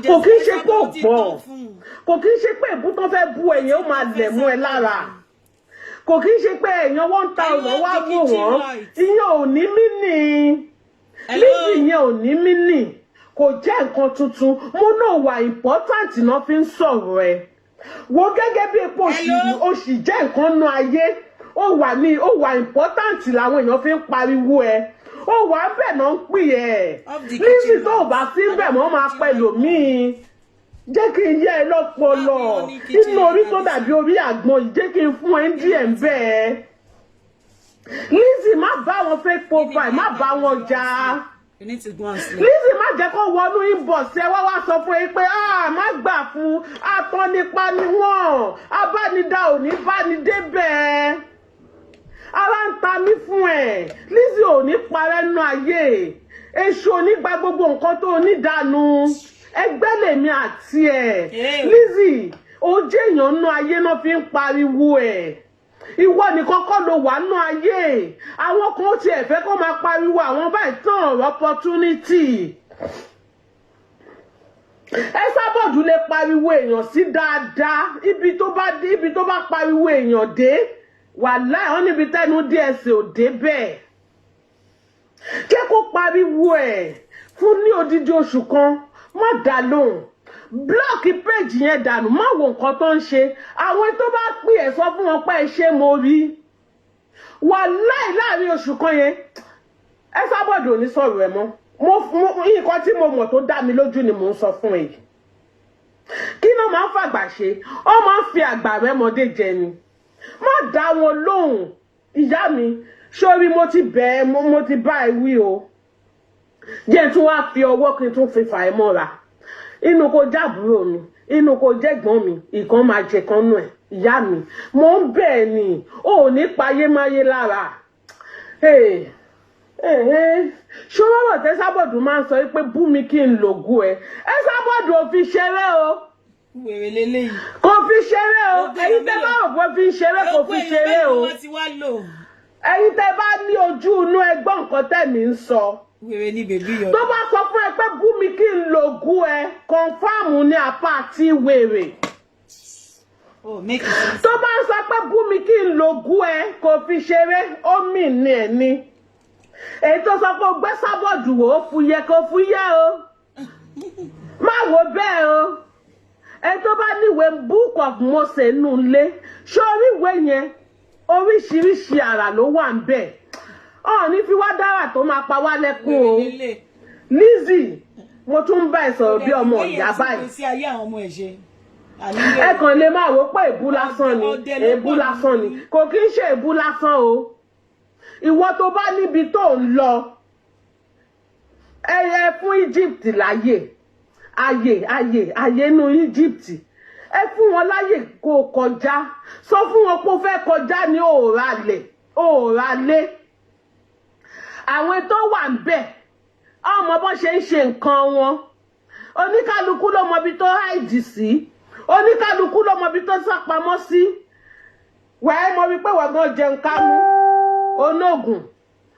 S2: kò kí ń ṣe pé ò gbọ́, kò kí ń ṣe pé èbú tó fẹ́ bú ẹ̀yìn ó máa lẹ̀ mú ẹ lára, kò kí ń ṣe pé èèyàn 1,000 wá wò wọ́n. Ìyẹn ò ní mí ní. Lizzy, ìyẹn ò ní mí nì, kò jẹ́ nǹkan tuntun. Mo náà wà important náà fi ń sọ̀rọ̀ ẹ̀. Wo gẹ́gẹ́ bí epo òṣì jẹ́ nǹkan nú ayé. Ó wà ní, ó wà important làwọn èèyàn fi ń pariwo ẹ. Ó wà bẹ́ẹ̀ náà ń pè ẹ́. Lizzy, tó o bá sí bẹ́ẹ̀ mọ́, máa pẹ́ lòmíì. Jẹ́ kí n yẹ ẹ lọ́pọlọ inú orí tó dàbí orí àgbọn yìí. Jẹ́ kí n fún ẹ díẹ̀ ń bẹ́ẹ̀. Lizzy, má bá wọn fake profile, má bá wọn jà.
S3: You need to go and sleep.
S2: Lizzy, má jẹ́ kó wọnú inbox ẹ wá wá sọ fún ẹ pé, ah, má gbà fún atọ́nipa ni wọ́n, abánidá ò ní bá ní débẹ̀. Ara ń ta mí fún ẹ. Lizzy, ò ní parẹ́ nú ayé. Èṣù ò ní gba gbogbo nǹkan tó ní dànù. Ẹgbẹ́ lèmi àti ẹ̀. Lizzy, ó jẹ́ èèyàn nú ayé náà fi ń pariwo ẹ̀. Ìwọ nìkan kọ́ ló wà nú ayé. Àwọn kan tiẹ̀ fẹ́ kó máa pariwo àwọn báyìí tán opportunity. Esabod lè pariwo èèyàn sí dáadáa. Ibi tó bá dé, ibi tó bá pariwo èèyàn dé, wàláì, wọn níbi tẹnu díẹ̀ sí ò dé bẹ́ẹ̀. Jẹ́ kó pariwo ẹ̀ fún ní odidi oṣù kan, má dá lóhùn. Block page yẹn dànù. Má wo nǹkan tó ń ṣe. Àwọn tó bá pè ẹ́, sọ fún wọn pé ẹ ṣe mo rí. Wàláì, láàrin oṣù kan yẹn, Esabod ò ní sọ̀rọ̀ ẹ̀ mọ́. Mo nǹkan tí mo mọ̀ tó dá mi lójú ni mò ń sọ fún ẹ yìí. Kí ló máa ń fàgbà ṣe? Ó máa ń fi àgbà rẹ́mọdé jẹ ni. Má dá wọn lóhùn. Ìyá mi, sórí mo ti bẹ̀ ẹ́, mo ti bá ẹ wí o. Jẹ́ n tún wá fi ọwọ́ kí n tún fi fà ẹ́ mọ́ra. Inú kò jábúrò mi, inú kò jẹ́gbọ́n mi, ìkan máa jẹ kan nù ẹ̀. Ìyá mi, mò ń bẹ̀ ẹ́ ni, ò ní payémáyé lára. Ṣọlọ́rọ̀ tẹ́sàbọ̀dù máa ń sọ pé bú mi kí n lògùn ẹ, Esabod ò fi ṣeré o.
S3: Wèrè leléyìí.
S2: Kò fi ṣeré o. Ẹ̀yin tẹ́ bá rò pé fi ṣeré, kò fi ṣeré o.
S3: Wọ́n ti wá lò.
S2: Ẹ̀yin tẹ́ bá ní ojú inú, ẹgbọ́n nǹkan tẹ̀mí ń sọ.
S3: Wèrè ní baby yọ.
S2: Tó bá sọ fún ẹ pé bú mi kí n lògùn ẹ, confirm ní apá àti wèrè.
S3: Oh, make it sense.
S2: Tó bá ń sọ pé bú mi kí n lògùn ẹ, kò fi ṣeré. Ó mì ní ẹ ní èyí tó sọ pé o gbé Sábọ̀dù wò ó fúyẹ́, kó fúyẹ́ o, má wo bẹ́ẹ̀ o. Ẹni tó bá níwèé Book of Mose nù lé sórí ìwé yẹn, oríṣiríṣi àrà ló wà ń bẹ̀. Ọ̀ọ́ni fi wá dára tó máa pa wá lẹ́kún o.
S3: Wèrè lélẹ̀.
S2: Lizzy, mo tún ń bá ẹ sọ̀rọ̀ bí ọmọ ìyá báyìí.
S3: Sí ayé àwọn ọmọ ẹ̀ ṣe.
S2: Ẹ kàn lè máa wò pé èbú lásán ni, èbú lásán ni. Kò kí ń ṣe èbú lásán o. Ìwọ tó bá níbi tó ń lọ, ẹ fún Egypt láyè, ayè, ayè, ayè inú Egypt, ẹ fún wọn láyè kó o kọjá. Sọ fún wọn pé o fẹ́ kọjá ní òòrà lẹ̀, òòrà lé. Àwọn tó wà ń bẹ̀, ọmọ bọ́n ṣe ń ṣe nǹkan wọn. Oníkálukú ló mọ ibi tó hide sí, oníkálukú ló mọ ibi tó sápamọ́ sí. Wàá mọ wípé wọ́n gan jẹun kánú onógùn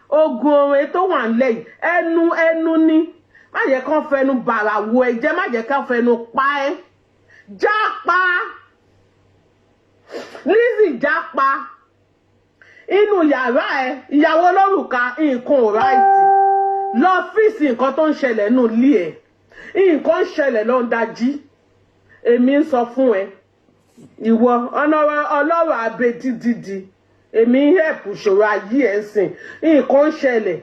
S2: ogun orin tó wà nílẹ̀ yìí. Ẹnu ẹnu ni, má jẹ́ kán fẹnu bàrà wo ẹ jẹ́, má jẹ́ kán fẹnu pa ẹ́. Jápa, Lizzy, jápa. Inú yàrá ẹ, ìyàwó olórùka, nǹkan ò right. Lọ fix nǹkan tó ń ṣẹlẹ̀ nù ilé ẹ. Nǹkan ń ṣẹlẹ̀ ló ń dají. Èmi ń sọ fún ẹ, ìwọ ọlọ́rọ̀ abẹ dídídi, èmi ń help ṣòro ayé ẹ̀ ń sìn. Nǹkan ń ṣẹlẹ̀,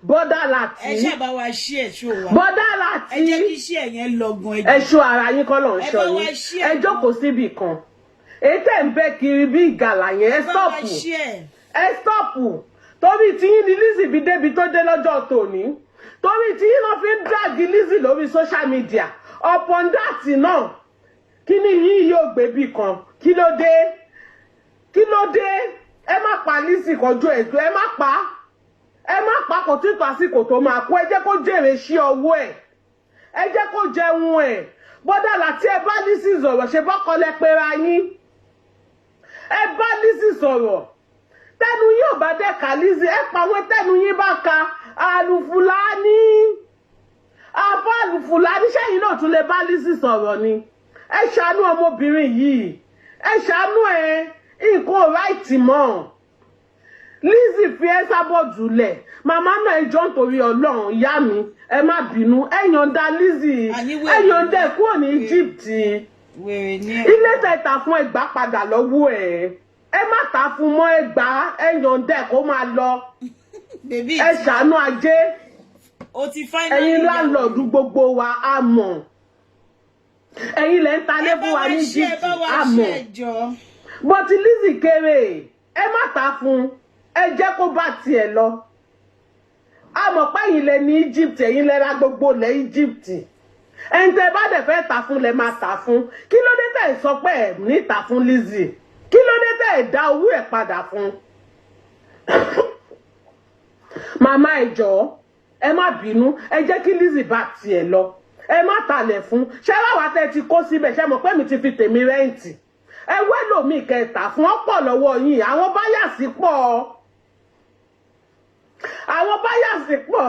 S2: bọ́dà láti
S3: Ẹ ṣáà bá wa share show wa.
S2: Bọ́dà láti
S3: Ẹ jẹ́ kí share yẹn lọ gan, ẹ
S2: ẹ
S3: jọ̀ọ́.
S2: Ṣọ́ ara yín, kọ́ ló ń
S3: Ẹ
S2: ṣọ́
S3: bá wa
S2: yín.
S3: share
S2: Ẹ
S3: gan.
S2: jókòó síbì kan, èyí tẹ̀ ń bẹ́ kiri bí ìgàlà yẹn, ẹ
S3: Ẹ bá wa
S2: stop.
S3: share.
S2: Ẹ stop, torí tíyín ni Lizzy fi débi tó dé lọ́jọ́ tòní, torí tíyín náà fi ń drag Lizzy lórí social media. Upon that náà, kí ni yín yóò gbé bì kan? Kí ló dé? Kí ló dé? Ẹ má pa Lizzy kọjú ẹ̀, ẹ má pa, ẹ má pa. Kò tí tó àsìkò tó máa kú. Ẹ jẹ́ kó jèrè sí ọwọ́ ẹ̀, ẹ jẹ́ kó jẹun ẹ̀. Bọ́dà láti ẹ bá Lizzy sọ̀rọ̀, ṣe bọ́kọ lẹ pera yín. Ẹ bá Lizzy sọ̀rọ̀. Tẹnu yín ò bá dẹ̀ ká Lizzy, ẹ pa àwọn tẹnu yín bá ka. Àlùfùlání, àfọ àlùfùlání, sẹ́yìn náà tún lè bá Lizzy sọ̀rọ̀ ni. Ẹ ṣàánú ọmọbìnrin yìí, ẹ ṣàánú ẹ. Nǹkan ò right mọ́. Lizzy fi ẹ sábọ̀dù lẹ̀. Màmá náà, ẹ jọ̀ọ́, nítorí Ọlọ́run, ìyá mi, ẹ má bínú, ẹ yọ̀ǹda Lizzy.
S3: Àní
S2: Ẹ
S3: wèrè
S2: yọ̀ǹda ẹ kúrò ní Egypt.
S3: Wèrè ní ẹ.
S2: Ilé tẹ̀ta fún, ẹgbàá padà lọ́wọ́ ẹ. Ẹ má ta fún mọ́, ẹgbàá, ẹ yọ̀ǹda ẹ kó máa lọ.
S3: Baby.
S2: Ẹ ṣàánú ajé.
S3: O ti finally
S2: Ẹ̀yin
S3: yà
S2: landlord gbogbo wa, á mọ̀ ẹ̀yin lẹ́ ń talé
S3: Ẹ bá
S2: fún wa
S3: wa
S2: ní
S3: share, ẹ
S2: Egypt,
S3: bá wa
S2: á mọ̀.
S3: share jọ.
S2: But Lizzy kéré, ẹ má ta fún, ẹ jẹ́ kó bá tiẹ̀ lọ. A mọ̀ pé ẹ̀yin lẹ ní Egypt, ẹ̀yin lẹ ra gbogbo lẹ̀ Egypt. Ẹni tẹ́ bá dẹ̀ fẹ́ ta fún lẹ máa ta fún. Kí ló dé tẹ̀ sọ pé ẹ̀ ní ta fún Lizzy? Kí ló dé tẹ̀ dá owó ẹ̀ padà fún? Màmá, ẹ jọ̀ọ́, ẹ má bínú, ẹ jẹ́ kí Lizzy bá tiẹ̀ lọ. Ẹ má talẹ̀ fún. Ṣé wàá tẹ́ ti kó síbẹ̀? Ṣé mọ̀ pé mi ti fi tèmi rent? Ẹ wẹ́lòmíì kẹta fún ọ̀pọ̀ lọ́wọ́ yín. Àwọn buyers pọ̀, àwọn buyers pọ̀.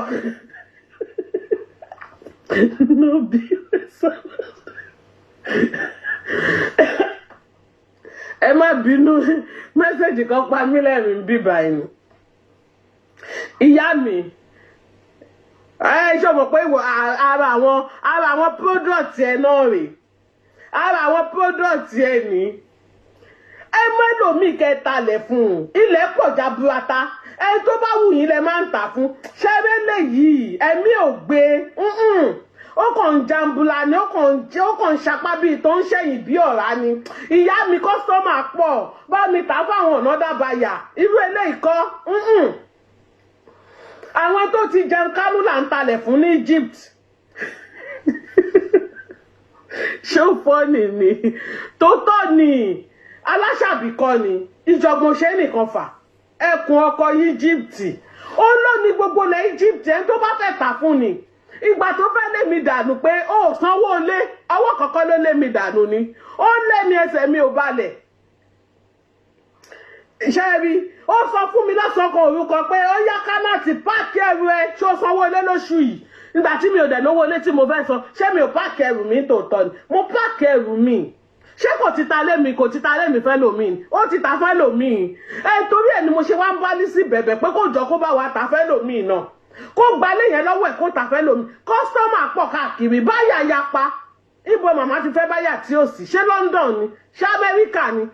S2: No be ẹ má bínú, message kan pa mí lẹ́rìn bí báyìí ni. Ìyá mi, ẹ ṣe mọ̀ pé ara àwọn product ẹ náà rè, ara àwọn product ẹ ní. Ẹ mẹ́lòmíì kẹta lẹ̀ fún un. Ilẹ̀ pọ̀ jaburata. Ẹni tó bá wù yín lẹ máa ń tà fún. Ṣẹ́rẹ́ lèyìí, ẹ̀mí ò gbé. Ó kàn ń jambula ni, ó kàn ń sapá bíi tó ń ṣẹ̀yìn bí ọ̀rá ni. Ìyá mi, customer pọ̀, bá mi tà fáwọn ọ̀nà dábàyà. Irú eléyìí kọ́. Àwọn tó ti jẹun kánú là ń talẹ̀ fún ní Egypt. Ṣé ó fọ́ ni tó tọ́ ni? Aláṣàbí kọ́ ni ìjọ̀gbọ̀n ṣe nìkan fà. Ẹkùn ọkọ̀ Egypt, ó ló ní gbogbo ilẹ̀ Egypt. Ẹni tó bá fẹ́ tà fún ni. Ìgbà tó fẹ́ lé mi dànù pé ó sanwó lé ọwọ́ kọ̀ọ̀kan, ló lé mi dànù ni. Ó lé mi, ẹsẹ̀ mi ò balẹ̀. Ṣe rí, ó sọ fún mi lọ́sàn-án kan orúkọ pé ó yá, kánáàtì, pack ẹrù ẹ, ṣó sanwó ilé lóṣù yìí? Nígbà tí mi ò dẹ̀ lówó ilé tí mo fẹ́ san, ṣé mi ò pack ẹrù mi tòótọ́ ni? Mo pack ẹrù mi. Ṣé kò ti ta lé mi? Kò ti ta lé mi fẹ́ lòmíì? Ó ti ta fẹ́ lòmíì. Ẹ torí ẹ ni mo ṣe wá ń bá Lizzy bẹ̀bẹ̀ pé kó jọ, kó bá wa ta fẹ́ lòmíì náà, kó gbalé yẹn lọ́wọ́ ẹ̀, kó ta fẹ́ lòmíì. Customer pọ̀ káàkiri, buyer yapa. Ibo màmá ti fẹ́ buyer tí ó sì ṣé London ni, ṣé Amẹ́ríkà ni,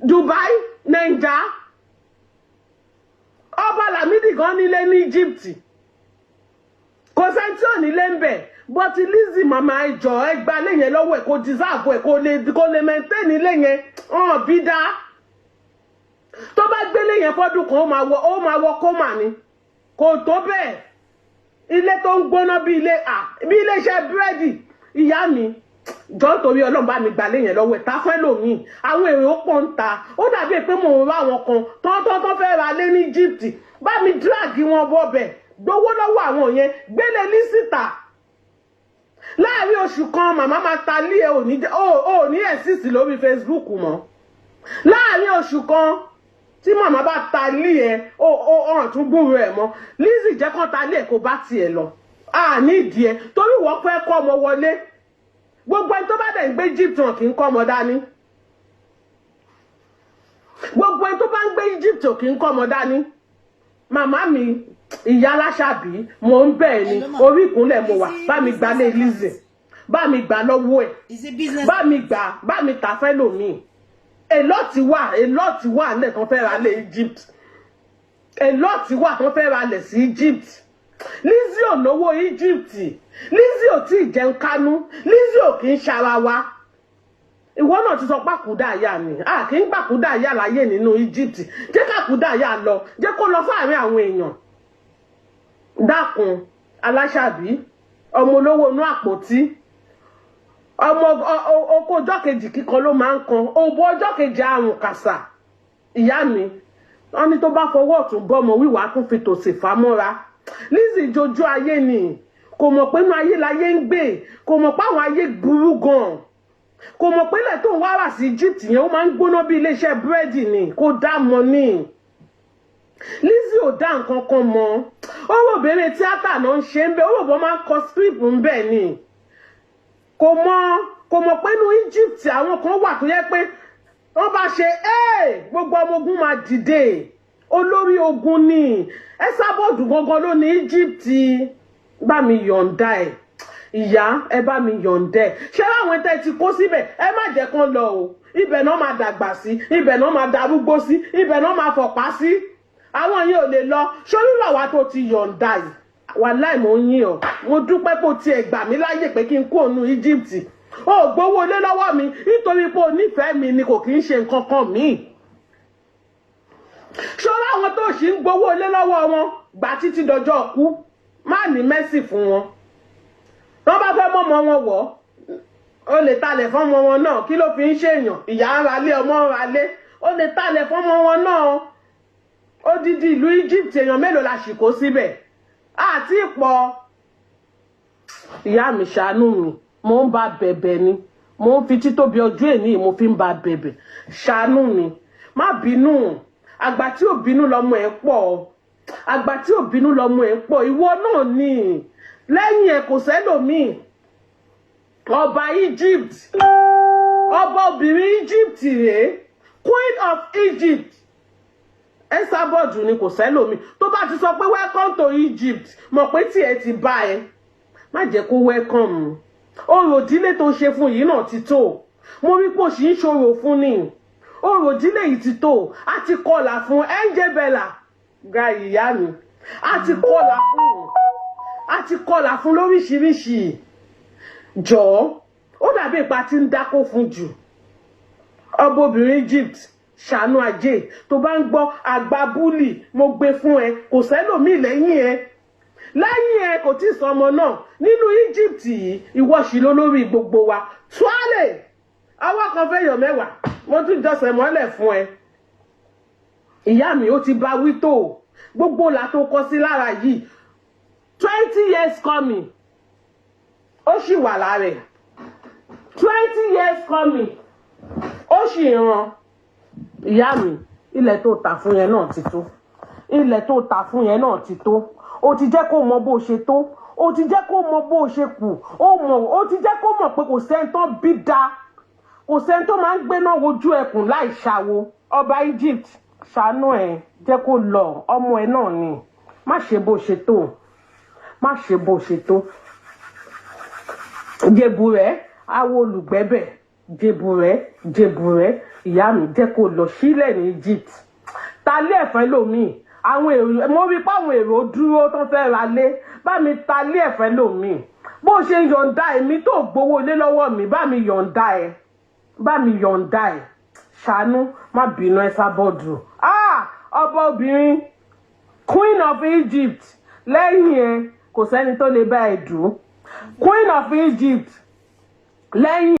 S2: Dubai, Naija? Ọba Lamidi gan nílé ní Egypt. Kò sẹ́ni tí ò nílé ń bẹ̀. But Lizzy, màmá, ẹ jọ̀ọ́, ẹ gba ilé yẹn lọ́wọ́ ẹ̀. Kò deserve ẹ̀, kò lè maintain ilé yẹn hàn bí dá. Tó bá gbélé yẹn fọ́dún kan, ó máa wọ coma ni. Kò tó bẹ́ẹ̀. Ilé tó ń gbóná bí ilé à bí ilé iṣẹ́ búrẹ́dì. Ìyá mi, jọ, torí Ọlọ́run, bá mi gbà lé yẹn lọ́wọ́ ẹ̀, tá fẹ́ lòmíì. Àwọn èrò pọ̀ ń ta. Ó dàbí pé mò ń rá àwọn kan tán fẹ́ ra lé ní Egypt. Bá mi drag wọn bọ́bẹ̀, gbowó lọ́wọ́ àwọn yẹn, gbélé lísìtà. Láàrin oṣù kan, màmá máa ta lé ẹ. Òní ò ní exist lórí Facebook mọ́. Láàrin oṣù kan tí màmá bá ta lé ẹ, ó ọ̀hún tún gbúrò ẹ mọ́. Lizzy, jẹ́ kán ta lé ẹ, kó bá tiẹ̀ lọ. A ní ìdí ẹ, torí wọ́n fẹ́ kọ́ ọmọ wọlé. Gbogbo ẹni tó bá dẹ̀ ń gbé Egypt, wọn kì í kọ́ ọmọ dání. Gbogbo ẹni tó bá ń gbé Egypt ò kí ń kọ́ ọmọ dání. Màmá mi, ìyá aláṣàbí, mò ń bẹ̀ ni.
S3: Hello, ma.
S2: Orí ìkúnlẹ̀ mo wà. Bá mi gbà lé Lizzy, bá mi gbà lọ́wọ́ ẹ̀.
S3: Is it business?
S2: Bá mi gbà, bá mi tà fẹ́ lòmíì. A lot wà, a lot wà nílẹ̀ tán fẹ́ ra lé Egypt. A lot wà tán fẹ́ ra lẹ̀ sí Egypt. Lizzy ò lówó Egypt. Lizzy ò tí ì jẹun kánú. Lizzy ò kì í ṣara wa. Ìwọ náà ti sọ pàkúdà yá ni a kì í gbàkúdà yá láyé nínú Egypt. Jẹ́ kàkúdà yá lọ, jẹ́ kó lọ fáàrin àwọn èèyàn. Dákun, aláṣàbí, ọmọ olówó inú àpótí, ọmọ oko ọjọ́ kejì kíkan ló máa ń kan òbò ọjọ́ kejì àrùn kàṣà. Ìyá mi, wọ́n ní tó bá fọwọ́ ọ̀tún bọ́mọ wíwàá, tún fi tòsì fà mọ́ra. Lizzy jojú ayé ni, kò mọ̀ pé inú ayé láyé ń gbé, kò mọ̀ pé àwọn ayé burú gan-an, kò mọ̀ pé ilẹ̀ tó ń wá rà sí Egypt yẹn, ó máa ń gbóná bí iléeṣẹ́ búrẹ́dì ni. Kò dá mọ́ ní Lizzy ò dá nǹkan kan mọ́. Ó rò béèrè tíátà náà ń ṣe ń bẹ, ó rò bọ́ máa ń kọ script ń bẹ ni. Kò mọ̀ pé inú Egypt, àwọn kan wà tó yẹ pé wọ́n bá ṣe gbogbo ọmọ ogun máa dìde. Olórí ogun ni Esabod gangan ló ní Egypt. Bá mi yọ̀ǹda ẹ̀, ìyá ẹ, bá mi yọ̀ǹda ẹ̀. Ṣé àwọn tẹ́ ti kó síbẹ̀, ẹ má jẹ́ kán lọ o. Ibẹ̀ náà máa dàgbà sí, ibẹ̀ náà máa darúgbó sí, ibẹ̀ náà máa fọ̀pá sí. Àwọn yìí ò lè lọ sórí bàwá tó ti yọ̀ǹda yìí. Wàláì, mò ń yìn ọ́. Mo dúpẹ́ pé o tiẹ̀ gbà mí láyè pé kí n kó òun Egypt. O ò gbowó ilé lọ́wọ́ mi nítorí pé o nífẹ̀ẹ́ mi ni, kò kí ń ṣe nǹkan kan míì. Ṣọ́ra àwọn tó ṣì ń gbowó ilé lọ́wọ́ wọn, gbà títí dọjọ́ kú, má ní mercy fún wọn. Wọ́n bá fẹ́ mọ́mọ́ wọn wọ̀, ó lè talẹ̀ fọ́mọ wọn náà. Kí ló fi ń ṣèyàn? Ìyá ń ralé, ọmọ ń ralé, ó lè talẹ̀ fọ́mọ wọn náà. Odidi ìlú Egypt, èèyàn mélòó la ṣì kó síbẹ̀ àti ìpọ̀? Ìyá mi, ṣàánú mi. Mo ń bá bẹ̀bẹ̀ ni, mo ń fi títóbi ọjọ́ èní, mo fi ń bá bẹ̀bẹ̀. Ṣàánú mi, má bínú. Àgbà tí ò bínú lọmọ ẹ̀ pọ̀, àgbà tí ò bínú lọmọ ẹ̀ pọ̀. Ìwọ náà ni, lẹ́yìn ẹ̀ kò sẹ́lòmíì. Ọba Egypt, ọba obìnrin Egypt rèé, Queen of Egypt Esabod ni, kò sẹ́lòmíì. Tó bá ti sọ pé "Welcome to Egypt", mọ̀ pé tiẹ̀ ti bá ẹ. Má jẹ́ kó welcome. Orò ìdílé tó ṣe fún yìí náà ti tó. Mo rí pé ó sì ń ṣòro fún ni. Orò ìdílé yìí ti tó. A ti kọlà fún NJ Bella gba ìyá mi, a ti kọlà fún, a ti kọlà fún lóríṣiríṣi. Jọ̀ọ́, ó dàbí ipa tí ń dákó fún jù. Ọba obìnrin Egypt, ṣàánú ajé. Tó bá ń gbọ́ àgbà búlì, mo gbé fún ẹ. Kò sẹ́lòmíì lẹ́yìn ẹ, lẹ́yìn ẹ kò tí ì sọ ọmọ náà nínú Egypt yìí. Ìwọ sì ló lórí gbogbo wa. Tuale ọwọ́ kan fẹ́ yọ̀ mẹ́wàá. Mo tún jọsẹ̀ mọ́lẹ̀ fún ẹ, ìyá mi. Ó ti bá wí tó gbogbo là tó kọ sí lára yìí. 20 years coming, ó sì wà lára ẹ̀. 20 years coming, ó sì ràn. Ìyá mi, ilẹ̀ tó tà fún yẹn náà ti tó, ilẹ̀ tó tà fún yẹn náà ti tó. Ó ti jẹ́ kó mọ bó ṣe tó, ó ti jẹ́ kó mọ bó ṣe kù, ó mọ̀, ó ti jẹ́ kó mọ̀ pé kò sẹ́ni tó bí da, kò sẹ́ni tó máa ń gbéná wojú ẹkùn láì ṣàwo. Ọba Egypt, ṣàánú ẹ̀, jẹ́ kó lọ. Ọmọ ẹ̀ náà ni. Má ṣe bó ṣe tó, má ṣe bó ṣe tó. Jèbù rẹ̀ awo olùgbẹ́bẹ̀, jèbù rẹ̀, jèbù rẹ̀. Ìyá mi, jẹ́ kó lọ sílẹ̀ ní Egypt. Ta lé ẹ̀fẹ́ lòmíì. Àwọn èrò, mo rí pé àwọn èrò dúró tó fẹ́ ra lé. Bá mi ta lé ẹ̀fẹ́ lòmíì. Bó ṣe ń yọ̀ǹda èmi tó gbowó lé lọ́wọ́ mi, bá mi yọ̀ǹda ẹ̀, bá mi yọ̀ǹda ẹ̀. Ṣàánú, má bínú. Esabod, ah, ọba obìnrin, Queen of Egypt, lẹ́yìn ẹ kò sẹ́ni tó lè bá ẹ dùn. Queen of Egypt, lẹ́yìn.